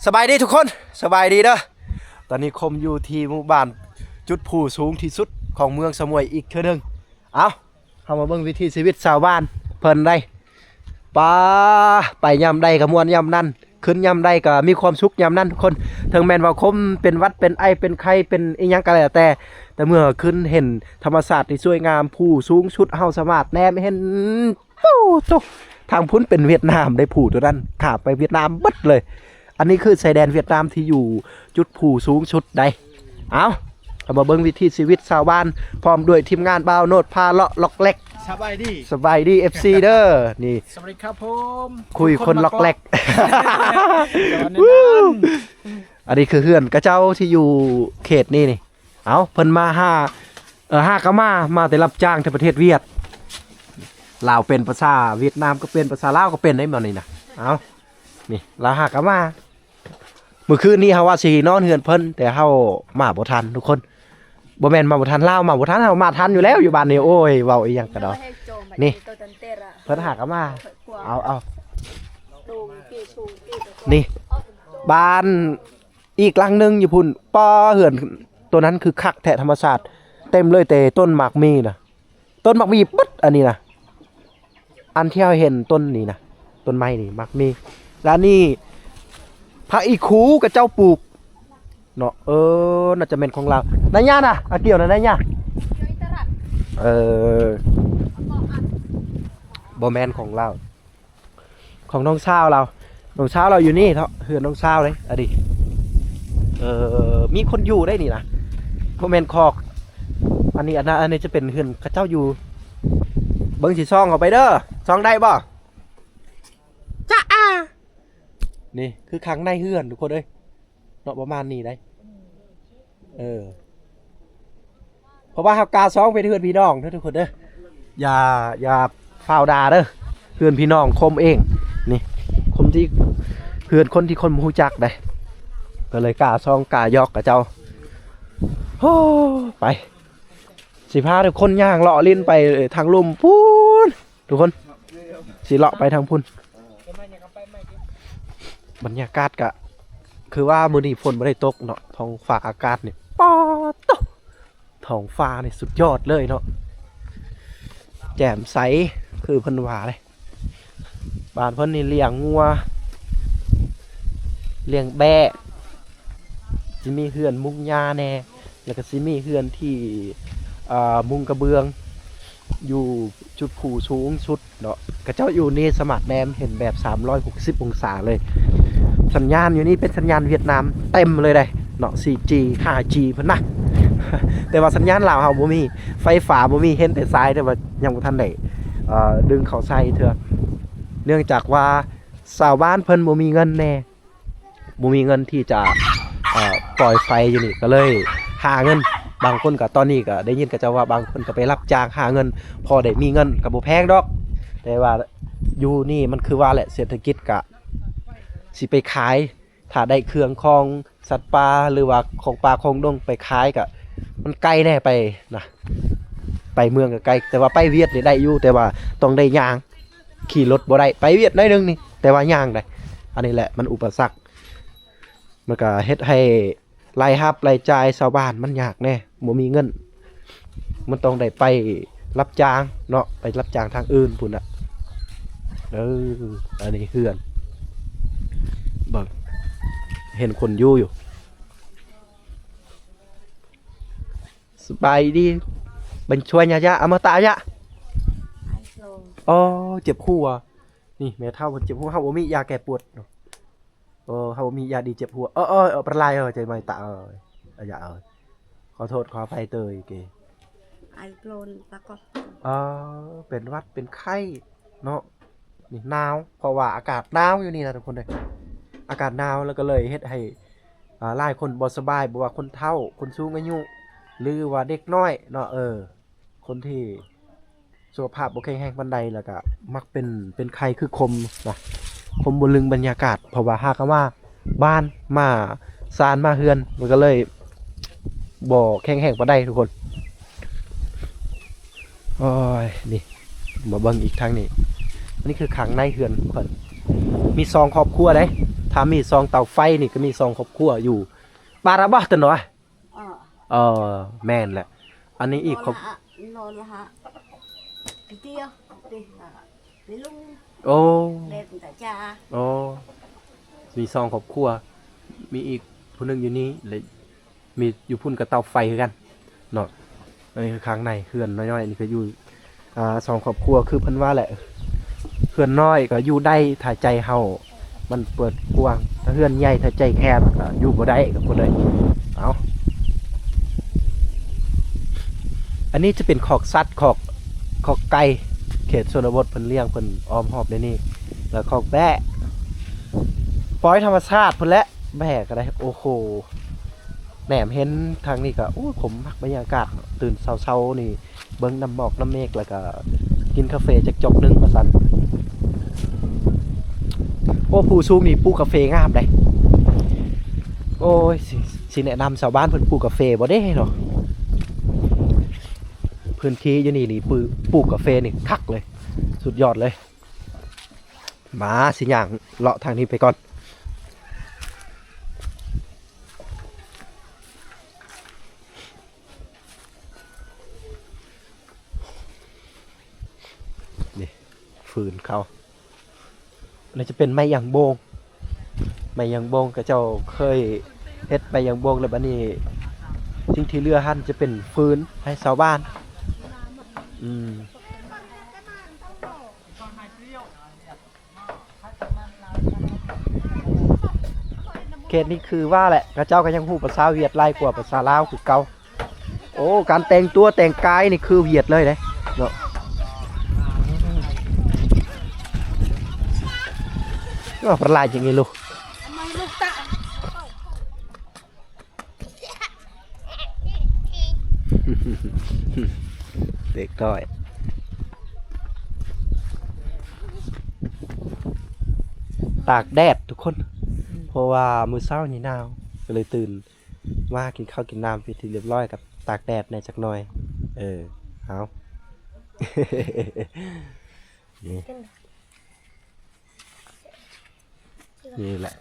ສະບາຍດີທຸກຄົນ ສະບາຍດີເດີ. ຕອນນີ້ຄົມຢູ່ທີ່ໝູ່ບ້ານຈຸດພູສູງທີ່ສຸດຂອງເມືອງສະໝວຍອີກເທື່ອໜຶ່ງ. ເອົ້າ ເຮົາມາເບິ່ງວິຖີຊີວິດຊາວບ້ານເພິ່ນໄດ໋. ປາ ໄປຍາມໃດກໍມ່ວນຍາມນັ້ນ ຂຶ້ນຍາມໃດກໍມີຄວາມສຸກຍາມນັ້ນທຸກຄົນ. ເຖິງແມ່ນວ່າຄົມເປັນຫວັດເປັນໄອເປັນໄຂ້ເປັນອີ່ຫຍັງກໍແລ້ວແຕ່ ແຕ່ເມື່ອຂຶ້ນເຫັນທຳມະຊາດທີ່ສວຍງາມ ພູສູງສຸດ ເຮົາສາມາດແນມເຫັນ ໂອ້ໂຕ ທາງພຸ້ນເປັນຫວຽດນາມໄດ໋ ພູຕົວນັ້ນຂ້າມໄປຫວຽດນາມເບິດເລີຍ. ອັນນີ້ຄືຊາຍແດນຫວຽດນາມທີ່ຢູ່ຈຸດພູສູງສຸດໃດ໋. ເອົ້າ ເຮົາມາເບິ່ງວິຖີຊີວິດຊາວບ້ານ ພ້ອມດ້ວຍທີມງານບ່າວໂນດພາເລາະລັອກແລັກ. ສະບາຍດີ ສະບາຍດີ ເອັຟຊີ ເດີ. ນີ້ ສະຫວັດດີຄັບຜົມ ຄຸຍຄົນລັອກແລັກ. ອັນນີ້ຄືເຮືອນຂະເຈົ້າທີ່ຢູ່ເຂດນີ້ນີ້. ເອົ້າ ເພິ່ນມາຫາ ເອີ ຫາກະມາ ມາແຕ່ຮັບຈ້າງແຕ່ປະເທດຫວຽດ. ລາວເປັນ ພາສາຫວຽດນາມກໍເປັນ ພາສາລາວກໍເປັນໄດ໋ ແມ່ນບໍ່ນີ້ນະ. ເອົ້າ ນີ້ລາວຫາກະມາ ມື້ຄືນນີ້ເຮົາວ່າຊິນອນເຮືອນເພິ່ນ ແຕ່ເຮົາມາບໍ່ທັນທຸກຄົນ. ບໍ່ແມ່ນມາບໍ່ທັນລາວ ມາບໍ່ທັນ ເຮົາມາທັນຢູ່ແລ້ວຢູ່ບ້ານນີ້. ໂອ້ຍ ເວົ້າອີ່ຫຍັງກະດອກ. ນີ້ ເພິ່ນຫາກະມາ. ເອົາ ເອົາ ນີ້ ບ້ານ ອີກຫຼັງໜຶ່ງຢູ່ພຸ້ນ. ປ້າ ເຮືອນໂຕນັ້ນຄືຄັກແທ້ ທຳມະຊາດເຕັມເລີຍ ແຕ່ຕົ້ນໝາກມີນະ ຕົ້ນໝາກມີເບິດອັນນີ້ນະ. ອັນທີ່ເຮົາເຫັນຕົ້ນນີ້ນະ ຕົ້ນໄມ້ນີ້ໝາກມີ ແລະ ອັນນີ້ຜັກອີ່ຄູຂະເຈົ້າປູກເນາະ. ເອີ ໜ້າຈະແມ່ນຂອງລາວ. ນາຍານະ ອາກ່ຽວນະ ນາຍາ. ເອີ ບໍ່ແມ່ນຂອງລາວ. ຂອງນ້ອງສາວລາວ ນ້ອງສາວລາວຢູ່ນີ້ເນາະ ເຮືອນນ້ອງສາວເດ້. ອັນນີ້ ເອີ ມີຄົນຢູ່ໄດ໋ນີ້ນະ ບໍ່ແມ່ນຄອກ. ອັນນີ້ ອັນນັ້ນ ອັນນີ້ຈະເປັນເຮືອນເຂົາເຈົ້າຢູ່. ເບິ່ງຊິສ່ອງເຂົ້າໄປເດີ ສ່ອງໄດ້ບໍ່? ຈະອາ ນີ້ຄືຂ້າງໃນເຮືອນທຸກຄົນເອີຍ. ເນາະ ປະມານນີ້ໄດ໋. ເອີ ເພາະວ່າເຮົາກາຊ່ອງເປັນເຮືອນພີ່ນ້ອງເດີທຸກຄົນເດີ. ຢ່າ ຢ່າຟ້າວດ່າເດີ ເຮືອນພີ່ນ້ອງຄົມເອງ. ນີ້ຄົມທີ່ ເຮືອນຄົນທີ່ຄົນບໍ່ຮູ້ຈັກໄດ໋ ກໍເລີຍກາຊ່ອງກາຢອກຂະເຈົ້າ. ໂອ້ ໄປ ຊິພາທຸກຄົນຍ່າງເລາະຫຼິ້ນໄປທາງລຸ່ມພຸ້ນ. ທຸກຄົນ ຊິເລາະໄປທາງພຸ້ນ. ບັນຍາກາດກະຄືວ່າມື້ນີ້ຝົນບໍ່ໄດ້ຕົກເນາະ. ທ້ອງຟ້າອາກາດນີ້ ປາດໂຕ ທ້ອງຟ້ານີ້ສຸດຍອດເລີຍເນາະ ແຈ່ມໃສ ຄືເພິ່ນວ່າເດ້. ບ້ານເພິ່ນນີ້ລ້ຽງງົວ ລ້ຽງແບ້ ຊິມີເຮືອນມຸງຫຍ້າແດ່ ແລ້ວກໍຊິມີເຮືອນທີ່ ອ່າ ມຸງກະເບື້ອງ ຢູ່ຈຸດພູສູງສຸດເນາະ. ຂະເຈົ້າຢູ່ນີ້ສາມາດແນມເຫັນແບບສາມຮ້ອຍຫົກສິບອົງສາເລີຍ. ສັນຍານຢູ່ນີ້ເປັນສັນຍານຫວຽດນາມເຕັມເລີຍເດ້ເນາະ ສີ່ຈີ ຫ້າຈີ ເພິ່ນນະ. ແຕ່ວ່າສັນຍານລາວເຮົາບໍ່ມີ ໄຟຟ້າບໍ່ມີ ເຫັນແຕ່ຊາຍ ແຕ່ວ່າຍັງບໍ່ທັນໄດ້ ເອີ ດຶງເຂົ້າໃຊ້ເທື່ອ ເນື່ອງຈາກວ່າຊາວບ້ານເພິ່ນບໍ່ມີເງິນແດ່ ບໍ່ມີເງິນທີ່ຈະ ເອີ ປ່ອຍໄຟຢູ່ນີ້ ກໍເລີຍຫາເງິນ. ບາງຄົນກໍ ຕອນນີ້ກໍໄດ້ຍິນເຂົາເຈົ້າວ່າບາງຄົນກໍໄປຮັບຈ້າງຫາເງິນ ພໍໄດ້ມີເງິນ ກໍບໍ່ແພງດອກ. ແຕ່ວ່າຢູ່ນີ້ມັນຄືວ່າແຫຼະ ເສດຖະກິດກໍຊິໄປຂາຍ ຖ້າໄດ້ເຄື່ອງຂອງສັດປ່າ ຫຼືວ່າຂອງປ່າຂອງດົງໄປຂາຍ ກະມັນໄກແດ່ໄປນະ ໄປເມືອງກະໄກ. ແຕ່ວ່າໄປຫວຽດນີ້ໄດ້ຢູ່ ແຕ່ວ່າຕ້ອງໄດ້ຍ່າງ ຂີ່ລົດບໍ່ໄດ້. ໄປຫວຽດໜ້ອຍໜຶ່ງນີ້ ແຕ່ວ່າຍ່າງໄດ້. ອັນນີ້ແຫຼະມັນອຸປະສັກ ມັນກະເຮັດໃຫ້ ລາຍຮັບລາຍຈ່າຍຊາວບ້ານມັນຍາກແດ່ ບໍ່ມີເງິນ. ມັນຕ້ອງໄດ້ໄປຮັບຈ້າງເນາະ ໄປຮັບຈ້າງທາງອື່ນພຸ້ນນະ. ເອີ ອັນນີ້ເຮືອນ ເບິ່ງ ເຫັນຄົນຢູ່ຢູ່. ສະບາຍດີ ບັນຊວຍຍາຍາ ອາມາຕະອາຍະ. ອໍ ເຈັບຫົວ. ນີ້ແມ່ເຖົ້າເພິ່ນເຈັບຫົວ ເຮົາບໍ່ມີຢາແກ້ປວດເນາະ. ເອີ ເຮົາມີຢາດີເຈັບຫົວ. ເອີ ເອີ ເອີ ປະໄລ ເອີ ໃຈໄມຕະ ເອີ ອາຍະ ເອີ ຂໍໂທດຂໍອະໄພເຕີຍເກ ໄອໂກລນຕະກອດ ເອີ ເປັນຫວັດເປັນໄຂ້ເນາະ. ນີ້ໜາວ ເພາະວ່າອາກາດໜາວຢູ່ນີ້ນະທຸກຄົນເອີຍ ອາກາດໜາວ ແລ້ວກໍເລີຍເຮັດໃຫ້ ອ່າ ຫຼາຍຄົນບໍ່ສະບາຍ ບໍ່ວ່າຄົນເຖົ້າ ຄົນສູງອາຍຸ ຫຼືວ່າເດັກນ້ອຍເນາະ ເອີ ຄົນທີ່ສຸຂະພາບບໍ່ແຂງແຮງປານໃດ ແລ້ວກະມັກເປັນ ເປັນໄຂ້ຄືຄົມນະ ຄົມບໍ່ລຶງບັນຍາກາດ ເພາະວ່າຫາກະມາບ້ານ ມາຊານ ມາເຮືອນ ມັນກະເລີຍບໍ່ແຂງແຮງປານໃດທຸກຄົນ. ໂອ້ຍ ນີ້ ມາເບິ່ງອີກທາງນີ້ ອັນນີ້ຄືຂ້າງໃນເຮືອນເພິ່ນ ມີສອງຄອບຄົວເດ້. ຖ້າມີສອງເຕົາໄຟນີ້ກໍມີສອງຄອບຄົວຢູ່ ປາລະບໍ່ຕົນວ່າ ເອີ ເອີ ແມ່ນແຫຼະ ອັນນີ້ອີກຄອບ ນອນລະຫະ ເຕຍ ເຕຍ ເຕຍລຸງ ໂອ້ ແບບຕາຈາ ໂອ້ ມີສອງຄອບຄົວ ມີອີກຜູ້ໜຶ່ງຢູ່ນີ້ ແລະ ມີຢູ່ພຸ້ນກໍເຕົາໄຟຄືກັນເນາະ. ອັນນີ້ຄືຂ້າງໃນເຮືອນນ້ອຍໆ ນີ້ກໍຢູ່ ອ່າ ສອງຄອບຄົວ ຄືເພິ່ນວ່າແຫຼະ ເຮືອນນ້ອຍກໍຢູ່ໄດ້ ຖ້າໃຈເຮົາມັນເປີດກວ້າງ ຖ້າເຮືອນໃຫຍ່ ຖ້າໃຈແຄບກໍຢູ່ບໍ່ໄດ້ ກໍບໍ່ໄດ້ ເອົາ. ອັນນີ້ຈະເປັນຄອກສັດ ຄອກ ຄອກໄກ່ ເຂດຊົນນະບົດເພິ່ນລ້ຽງ ເພິ່ນອ້ອມຮອບໃນນີ້ ແລ້ວຄອກແບ້ ປ່ອຍທຳມະຊາດພຸ້ນແຫຼະ ແບ້ກໍໄດ້ ໂອ້ໂຫ ແນມເຫັນທາງນີ້ກໍ ໂອ້ຍ ຜົມມັກບັນຍາກາດ ຕື່ນເຊົ້າໆ ນີ້ ເບິ່ງນ້ຳໝອກນ້ຳເມກ ແລ້ວກໍກິນກາເຟຈັກຈົກໜຶ່ງວ່າຊັ້ນ. ໂອ້ ພູສູງນີ້ປູກກາເຟງາມເດ້. ໂອ້ຍ ຊິ ຊິແນະນຳຊາວບ້ານເພິ່ນປູກກາເຟບໍ່ເດ້ເນາະ. ພື້ນທີ່ຢູ່ນີ້ນີ້ ປູກ ປູກກາເຟນີ້ຄັກເລີຍ ສຸດຍອດເລີຍ. ມາ ຊິຍ່າງເລາະທາງນີ້ໄປກ່ອນ. ນີ້ ຟືນເຂົາ ອັນນີ້ຈະເປັນໄມ້ຢາງໂບງ ໄມ້ຢາງໂບງ ເຂົາເຈົ້າເຄີຍເຮັດໄມ້ຢາງໂບງ ແລ້ວບັດນີ້ສິ່ງທີ່ເຫຼືອຫັ້ນຈະເປັນຟືນໃຫ້ຊາວບ້ານ ອືມ. ເຂດນີ້ຄືວ່າແຫຼະ ເຂົາເຈົ້າກໍຍັງຮູ້ພາສາຫວຽດຫຼາຍກວ່າພາສາລາວຄືເກົ່າ. ໂອ້ ການແຕ່ງຕົວແຕ່ງກາຍນີ້ຄືຫວຽດເລີຍເດ້ເນາະ. ວ່າປະຫຼາດຢ່າງນີ້ລູກ. ເດັກນ້ອຍ ຕາກແດດທຸກຄົນ ເພາະວ່າມື້ເຊົ້ານີ້ໜາວ ກໍເລີຍຕື່ນມາກິນເຂົ້າກິນນ້ຳເປັນທີ່ຮຽບຮ້ອຍ ກໍຕາກແດດແດ່ຈັກໜ່ອຍ. ເອີ ເອົາ ນີ້ ນີ້ແຫຼະ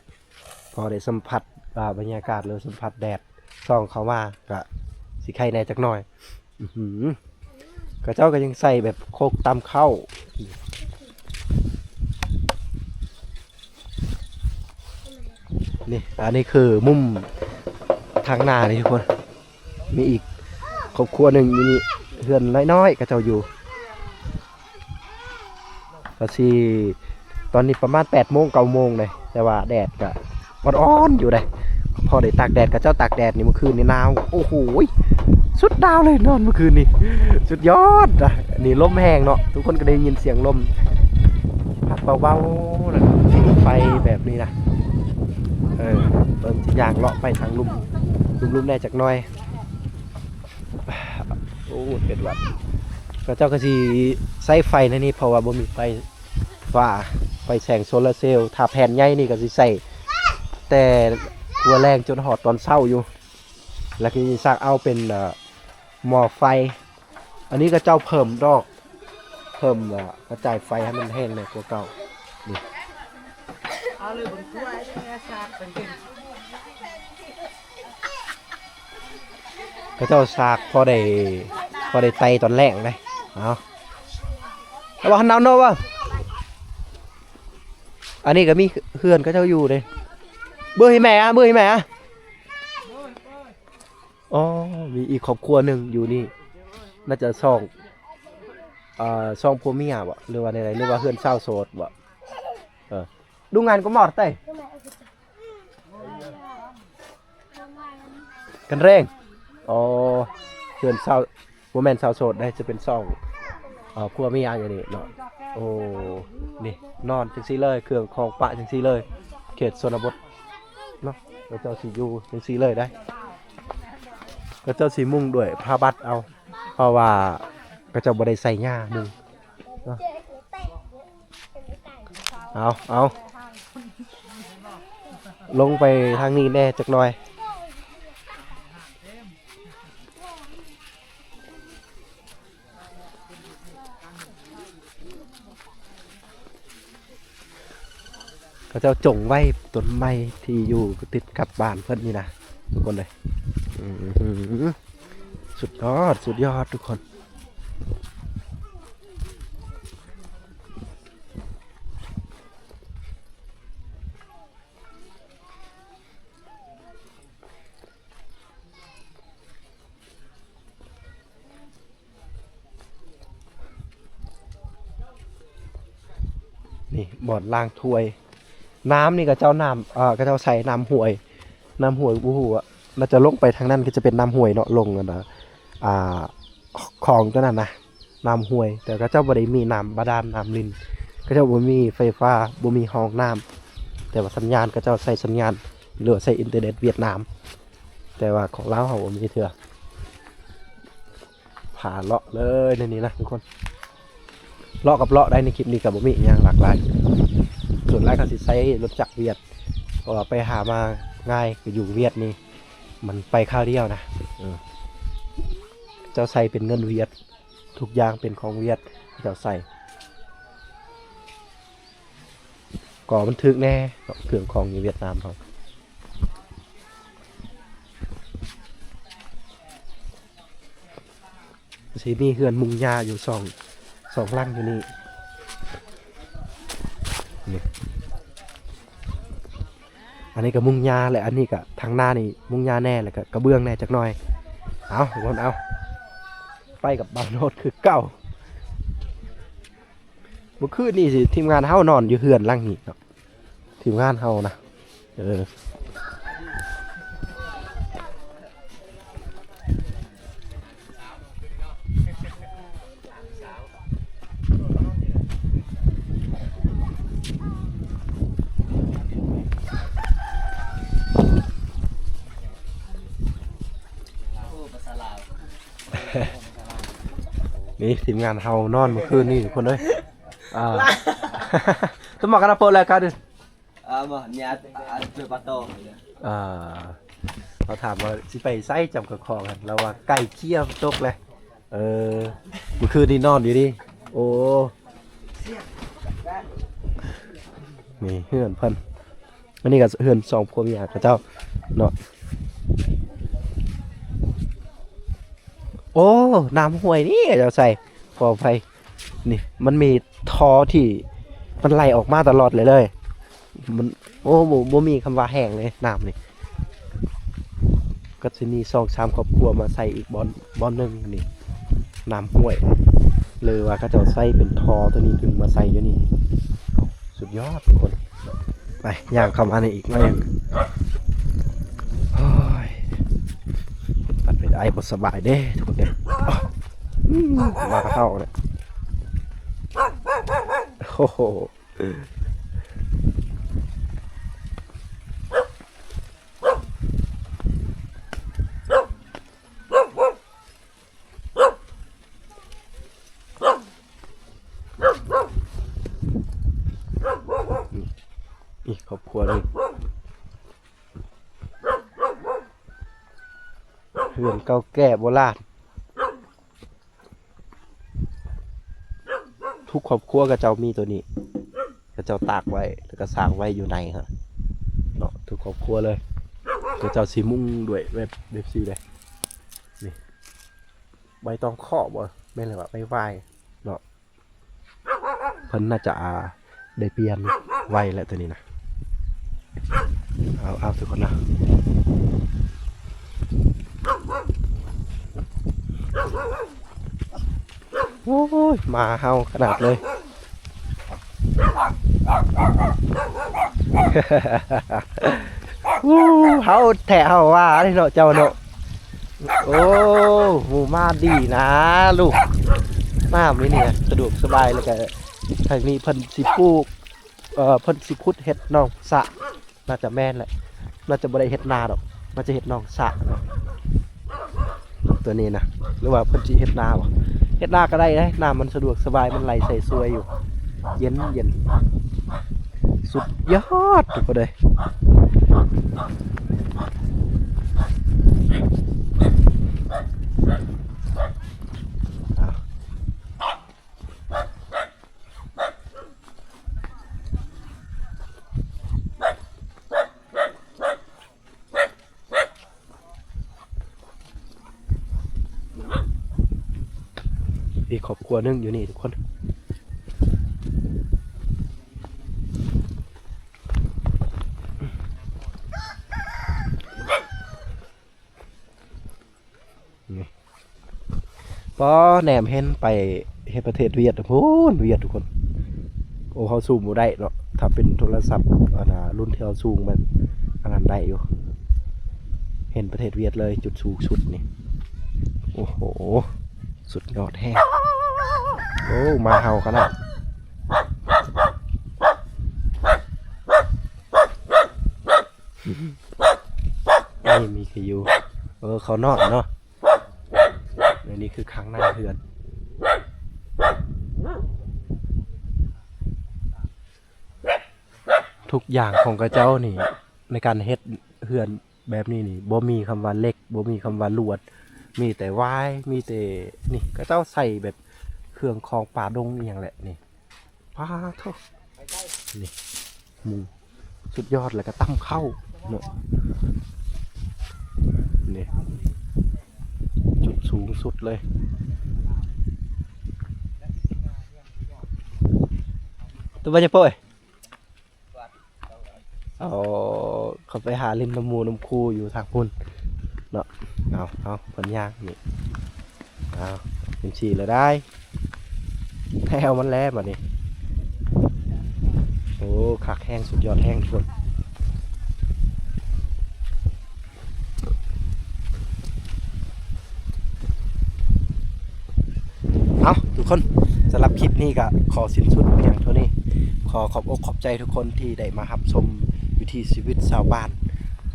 ພໍໄດ້ສຳຜັດ ອ່າ ບັນຍາກາດ ຫຼືສຳຜັດແດດ ສ່ອງເຂົ້າມາກະຊິໄຄແດ່ຈັກໜ່ອຍ. ອືຫື ເຂົາເຈົ້າກໍຍັງໃສ່ແບບໂຄກຕຳເຂົ້າ. ນີ້ ອັນນີ້ຄືມຸມທາງໜ້ານີ້ທຸກຄົນ. ມີອີກຄອບຄົວໜຶ່ງຢູ່ນີ້ ເຮືອນນ້ອຍໆ ເຂົາເຈົ້າຢູ່ ກໍຊິ ຕອນນີ້ປະມານແປດໂມງ ເກົ້າໂມງເດ້ ແຕ່ວ່າແດດກໍອ່ອນໆ ຢູ່ເດ້ ພໍໄດ້ຕາກແດດ ເຂົາເຈົ້າຕາກແດດນີ້ ມື້ຄືນນີ້ໜາວ ໂອ້ໂຫ ສຸດໜາວເລີຍ ນອນມື້ຄືນນີ້ ສຸດຍອດ. ອັນນີ້ລົມແຮງເນາະ ທຸກຄົນກໍໄດ້ຍິນສຽງລົມພັດເບົາໆ ແລ້ວກໍຜິງໄຟແບບນີ້ນະ. ເອີ ເບິ່ງຊິຍ່າງເລາະໄປທາງລຸ່ມ ລຸ່ມໆ ແດ່ຈັກໜ່ອຍ. ໂອ້ ເປັນຫວັດ ເຂົາເຈົ້າກໍຊິໃຊ້ໄຟໃນນີ້ ເພາະວ່າບໍ່ມີໄຟຟ້າ ໄຟແສງໂຊລາເຊວ. ຖ້າແຜນໃຫຍ່ນີ້ກໍຊິໃຊ້ແຕ່ຫົວແລງຈົນຮອດຕອນເຊົ້າຢູ່ ແລ້ວກໍຊິສ້າງເອົາເປັນ ເອີ ໝໍ້ໄຟ. ອັນນີ້ເຂົາເຈົ້າເພີ່ມດອກ ເພີ່ມ ເອີ ກະຈາຍໄຟໃຫ້ມັນແຮງແດ່ກວ່າເກົ່າ. ນີ້ ເຂົາເຈົ້າສາກພໍໄດ້ ພໍໄດ້ໄຕ່ຕອນແລງເດ້. ເອົາ ແລ້ວວ່າເຮົາເນາະວ່າ ອັນນີ້ກໍມີເຮືອນເຂົາເຈົ້າຢູ່ເດ້. ເບິ່ງໃຫ້ແມ່ ເບິ່ງໃຫ້ແມ່. ອໍ ມີອີກຄອບຄົວໜຶ່ງຢູ່ນີ້ ໜ້າຈະສອງ ເອີ ສອງຜົວເມຍບໍ ຫຼືວ່າແນວໃດ ຫຼືວ່າເຮືອນຊາວໂສດບໍ? ເອີ Đúng ăn có một tay. Cắn reng. ອໍ ເຮືອນຊາວ ບໍ່ແມ່ນຊາວໂສດເດ້ ຈະເປັນສອງ ເອີ ຜົວເມຍຢູ່ນີ້ເນາະ. ໂອ້ ນີ້ນອນຈັ່ງຊີ້ເລີຍ ເຄື່ອງຂອງປະຈັ່ງຊີ້ເລີຍ ເຂດຊົນນະບົດເນາະ. ເຂົາເຈົ້າຊິຢູ່ຈັ່ງຊີ້ເລີຍໄດ໋ ເຂົາເຈົ້າຊິມຸງດ້ວຍຜ້າບັດເອົາ ເພາະວ່າເຂົາເຈົ້າບໍ່ໄດ້ໃສ່ຫຍ້າມຸງເນາະ. ເອົາ ເອົາ ລົງໄປທາງນີ້ແດ່ຈັກໜ່ອຍ. ເຂົາເຈົ້າຈົ່ງໄວ້ຕົ້ນໄມ້ທີ່ຢູ່ຕິດກັບບ້ານເພິ່ນນີ້ນະ ທຸກຄົນເອີຍ. ອືມ ສຸດຍອດ ສຸດຍອດ ທຸກຄົນ. ນີ້ບ່ອນລ້າງຖ້ວຍ. ນ້ຳນີ້ເຂົາເຈົ້ານ້ຳ ເອີ ເຂົາເຈົ້າໃສ່ນ້ຳຫ້ວຍ ນ້ຳຫ້ວຍ ບໍ່ຮູ້ວ່າ ໜ້າຈະລົງໄປທາງນັ້ນ ຄືຈະເປັນນ້ຳຫ້ວຍເນາະ ລົງອັນນ່າ ອ່າ ຂອງຕົວນັ້ນນະ ນ້ຳຫ້ວຍ. ແຕ່ເຂົາເຈົ້າບໍ່ໄດ້ມີນ້ຳບາດານ ນ້ຳລິນ ເຂົາເຈົ້າບໍ່ມີໄຟຟ້າ ບໍ່ມີຫ້ອງນ້ຳ ແຕ່ວ່າສັນຍານ ເຂົາເຈົ້າໃຊ້ສັນຍານ ຫຼືວ່າໃຊ້ອິນເຕີເນັດຫວຽດນາມ ແຕ່ວ່າຂອງລາວເຮົາບໍ່ມີເທື່ອ. ພາເລາະເລີຍໃນນີ້ນະທຸກຄົນ ເລາະກັບເລາະໄດ້ໃນຄລິບນີ້ ກໍບໍ່ມີອີ່ຫຍັງຫຼາກຫຼາຍ. ສ່ວນຫຼາຍເຂົາຊິໃຊ້ລົດຈັກຫວຽດ ເພາະວ່າໄປຫາມາງ່າຍ ກໍຢູ່ຫວຽດນີ້ ມັນໄປຄາວດຽວນະ. ເອີ ເຈົ້າໃຊ້ເປັນເງິນຫວຽດ ທຸກຢ່າງເປັນຂອງຫວຽດ ເຂົາເຈົ້າໃຊ້ ກໍມັນຖືກແດ່ເນາະ ເຄື່ອງຂອງຢູ່ຫວຽດນາມເຮົາ. ຊິມີເຮືອນມຸງຫຍ້າຢູ່ສອງ ສອງຫຼັງຢູ່ນີ້ ນີ້ ອັນນີ້ກໍມຸງຫຍ້າ ແລະ ອັນນີ້ກໍທາງໜ້ານີ້ມຸງຫຍ້າແດ່ ແລ້ວກໍກະເບື້ອງແດ່ຈັກໜ່ອຍ. ເອົາ ທຸກຄົນ ເອົາ ໄປກັບບ່າວໂນດຄືເກົ່າ. ມື້ຄືນນີ້ຊິ ທີມງານເຮົານອນຢູ່ເຮືອນຫຼັງນີ້ເນາະ ທີມງານເຮົານະ. ເອີ ນີ້ທີມງານເຮົານອນມື້ຄືນນີ້ ທຸກຄົນເອີຍ. ອ່າ Temos que no puedo la cara. ອ່າ ບໍ່ ເນຍ ອ່າ ເຈີປາໂຕ ອ່າ ເຂົາຖາມວ່າຊິໄປໃສຈຳກັບຂອງຫັ້ນ ລາວວ່າໄກ່ເຂ້ຍຕົກແຫຼະ. ເອີ ມື້ຄືນນີ້ນອນຢູ່ນີ້. ໂອ້ ນີ້ເຮືອນເພິ່ນ ອັນນີ້ກໍເຮືອນສອງຜົວເມຍເຂົາເຈົ້າເນາະ. ໂອ້ ນ້ຳຫ້ວຍນີ້ເຂົາເຈົ້າໃສ່ ຂໍອະໄພ ນີ້ ມັນມີທໍ່ທີ່ມັນໄຫຼອອກມາຕະຫຼອດເລີຍ ເລີຍ ມັນ ໂອ້ ບໍ່ ບໍ່ມີຄຳວ່າແຫ້ງເລີຍ ນ້ຳນີ້. ກໍຊິມີສອງສາມຄອບຄົວມາໃສ່ອີກບ່ອນ ບ່ອນໜຶ່ງນີ້ ນ້ຳຫ້ວຍ ຫຼືວ່າເຂົາເຈົ້າໃຊ້ເປັນທໍ່ຕົວນີ້ ດຶງມາໃສ່ຢູ່ນີ້. ສຸດຍອດທຸກຄົນ. ໄປ ຍ່າງເຂົ້າມາໃນອີກໜ້ອຍໜຶ່ງ. ໂອ້ຍ ປັດໄປໄດ້ບໍ່ສະບາຍເດ້ທຸກຄົນເດ້. ມາກະເທົາເນຍ. ໂອ້ໂຫ. ອີກຄອບຄົວໜຶ່ງ ເຮືອນເກົ່າແກ່ໂບລານ. ທຸກຄອບຄົວເຂົາເຈົ້າມີໂຕນີ້ ເຂົາເຈົ້າຕາກໄວ້ ແລ້ວກໍສ້າງໄວ້ຢູ່ໃນຫັ້ນເນາະ ທຸກຄອບຄົວເລີຍ. ເຂົາເຈົ້າຊິມຸງດ້ວຍແບບ ແບບຊີ້ເດ້ ນີ້ ໃບຕອງເຄາະບໍ່ ແມ່ນແລ້ວວ່າ ໃບຫວ້າຍເນາະ. ເພິ່ນໜ້າຈະ ອ່າ ໄດ້ປ່ຽນໄວ້ແລ້ວໂຕນີ້ນະ. ເອົາ ເອົາ ທຸກຄົນນະ. ໂອ້ຍ ໝາເຫົ່າຂະໜາດເລີຍ. ໂອ້ ເຫົ່າແທ້ເຫົ່າວ່າເດ້ເນາະ ເຈົ້າເນາະ. ໂອ້ ໝູ່ມາດີນາລູກ. ນ້ຳນີ້ນີ້ສະດວກສະບາຍ ແລ້ວກະທາງນີ້ເພິ່ນຊິປູກ ເອີ ເພິ່ນຊິຂຸດເຮັດໜອງສະ ໜ້າຈະແມ່ນແຫຼະ ໜ້າຈະບໍ່ໄດ້ເຮັດນາດອກ ໜ້າຈະເຮັດໜອງສະເນາະ ຕົວນີ້ນະ. ຫຼືວ່າເພິ່ນຊິເຮັດນາບໍ່ ເຮັດນາກໍໄດ້ເດ້ ນ້ຳມັນສະດວກສະບາຍ ມັນໄຫຼໃສ່ສວຍຢູ່ ເຢັນໆ. ສຸດຍອດທຸກຄົນເອີຍ. ອີກຄອບຄົວໜຶ່ງຢູ່ນີ້ທຸກຄົນ. ນີ້ ປ້າ ແນມເຫັນໄປເຮັດປະເທດຫວຽດພຸ້ນ ຫວຽດທຸກຄົນ. ໂອ້ ເຮົາຊູມບໍ່ໄດ້ເນາະ ຖ້າເປັນໂທລະສັບ ອັນນ່າ ລຸ້ນທີ່ເຮົາຊູມແມ່ນອັນນັ້ນໄດ້ຢູ່ ເຫັນປະເທດຫວຽດເລີຍ ຈຸດສູງສຸດນີ້. ໂອ້ໂຫ ສຸດຍອດແຮງ. ໂອ້ ໝາເຫົ່າຂະໜາດ. ນີ້ມີຄືຢູ່ ເອີ ເຂົານອນເນາະ. ແລະນີ້ຄືຂ້າງໃນເຮືອນ ທຸກຢ່າງຂອງເຂົາເຈົ້ານີ້ ໃນການເຮັດເຮືອນແບບນີ້ນີ້ ບໍ່ມີຄຳວ່າເຫຼັກ ບໍ່ມີຄຳວ່າລວດ ມີແຕ່ຫວາຍ ມີແຕ່ ນີ້ ເຂົາເຈົ້າໃສ່ແບບເຄື່ອງຂອງປ່າດົງອີ່ຫຍັງແຫຼະນີ້. ປາໂທ້ ນີ້ ໝູສຸດຍອດ ແລ້ວກໍຕຳເຂົ້າເນາະ. ນີ້ ຈຸດສູງສຸດເລີຍ ຕົວບັນຍາໂປ້ຍ. ເອົາ ເຂົາໄປຫາຫຼິ້ນນຳໝູ່ນຳຄູ່ຢູ່ທາງພຸ້ນເນາະ. ເອົາ ເອົາ ເພິ່ນຍ່າງນີ້ ເອົາ ເປັນສີ່ລະໄດ້ ແຖວມັນແລ້ວບັດນີ້. ໂອ້ ຄັກແຮງ ສຸດຍອດແຮງທຸກຄົນ. ເອົາ ທຸກຄົນ ສຳລັບຄລິບນີ້ກໍຂໍສິ້ນສຸດພຽງເທົ່ານີ້. ຂໍຂອບອົກຂອບໃຈທຸກຄົນທີ່ໄດ້ມາຮັບຊົມວິຖີຊີວິດຊາວບ້ານ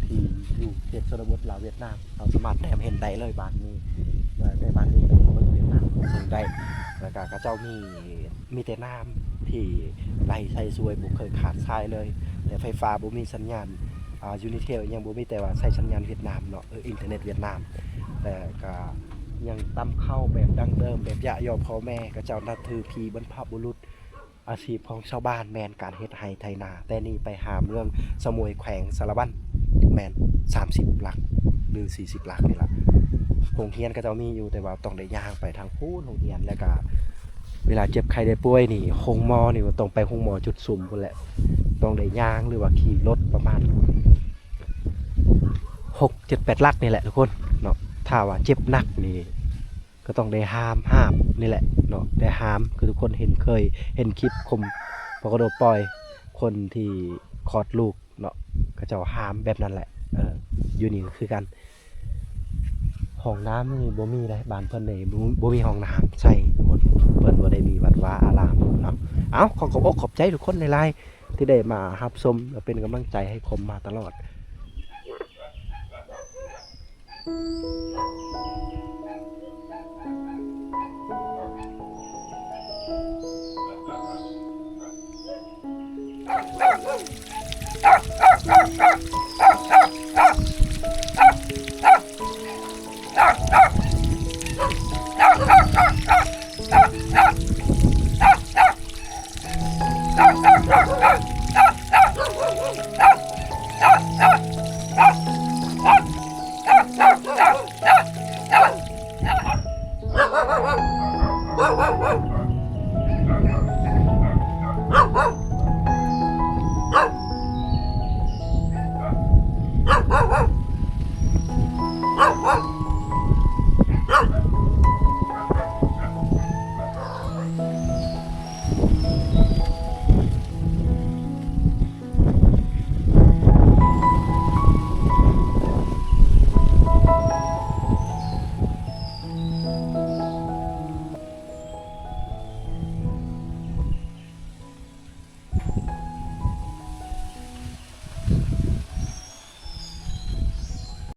ທີ່ຢູ່ເຂດຊົນນະບົດລາວຫວຽດນາມ. ເຮົາສາມາດແນມເຫັນໄດ້ເລີຍບ້ານນີ້ ແຕ່ບ້ານນີ້ກໍເບິ່ງເວຍດນາມເບິ່ງໄດ້ ແລ້ວກໍເຂົາເຈົ້າມີ ມີແຕ່ນ້ຳທີ່ໄຫຼໃສ່ສວຍ ບໍ່ເຄີຍຂາດສາຍເລີຍ ແລະ ໄຟຟ້າບໍ່ມີສັນຍານ ອາ ຢູນີເທວຍັງບໍ່ມີ ແຕ່ວ່າໃຊ້ສັນຍານຫວຽດນາມເນາະ ເອີ ອິນເຕີເນັດຫວຽດນາມ ແລະ ກໍຍັງຕຳເຂົ້າແບບດັ້ງເດີມ ແບບຢະຍໍ່ພໍ່ແມ່ ເຂົາເຈົ້ານັບຖືຜີບັນພະບຸລຸດ. ອາຊີບຂອງຊາວບ້ານແມ່ນການເຮັດໄຮ່ໄຖນາ ແຕ່ນີ້ໄປຫາເມືອງສະໝວຍ ແຂວງສາລະວັນ ແມ່ນສາມສິບຫຼັກ ຫຼື ສີ່ສິບຫຼັກນີ້ລະ. ໂຮງຮຽນເຂົາເຈົ້າມີຢູ່ ແຕ່ວ່າຕ້ອງໄດ້ຍ່າງໄປທາງພຸ້ນໂຮງຮຽນ ແລ້ວກະເວລາເຈັບໄຂ້ໄດ້ປ່ວຍນີ້ ໂຮງໝໍນີ້ຕ້ອງໄປໂຮງໝໍຈຸດສຸມພຸ້ນແຫຼະ ຕ້ອງໄດ້ຍ່າງ ຫຼືວ່າຂີ່ລົດປະມານຫົກເຈັດແປດຫຼັກນີ້ແຫຼະທຸກຄົນເນາະ. ຖ້າວ່າເຈັບໜັກນີ້ ກໍຕ້ອງໄດ້ຫາມ ຫາມນີ້ແຫຼະເນາະ ໄດ້ຫາມ ຄືທຸກຄົນເຫັນ ເຄີຍເຫັນຄລິບຄົມ ພໍ່ກະໂດດປ່ອຍ ຄົນທີ່ຄອດລູກເນາະ ເຂົາເຈົ້າຫາມແບບນັ້ນແຫຼະ. ເອີ ຢູ່ນີ້ກໍຄືກັນ ຫ້ອງນ້ຳນີ້ບໍ່ມີເດ້ ບ້ານເພິ່ນນີ້ບໍ່ ບໍ່ມີຫ້ອງນ້ຳໃຊ້ ເພິ່ນ ເພິ່ນບໍ່ໄດ້ມີວັດວາອາລາມເນາະ. ເອົາ ຂໍຂອບອົກຂອບໃຈທຸກຄົນຫຼາຍໆ ທີ່ໄດ້ມາຮັບຊົມ ແລະ ເປັນກຳລັງໃຈໃຫ້ຄົມມາຕະຫຼອດ. ເ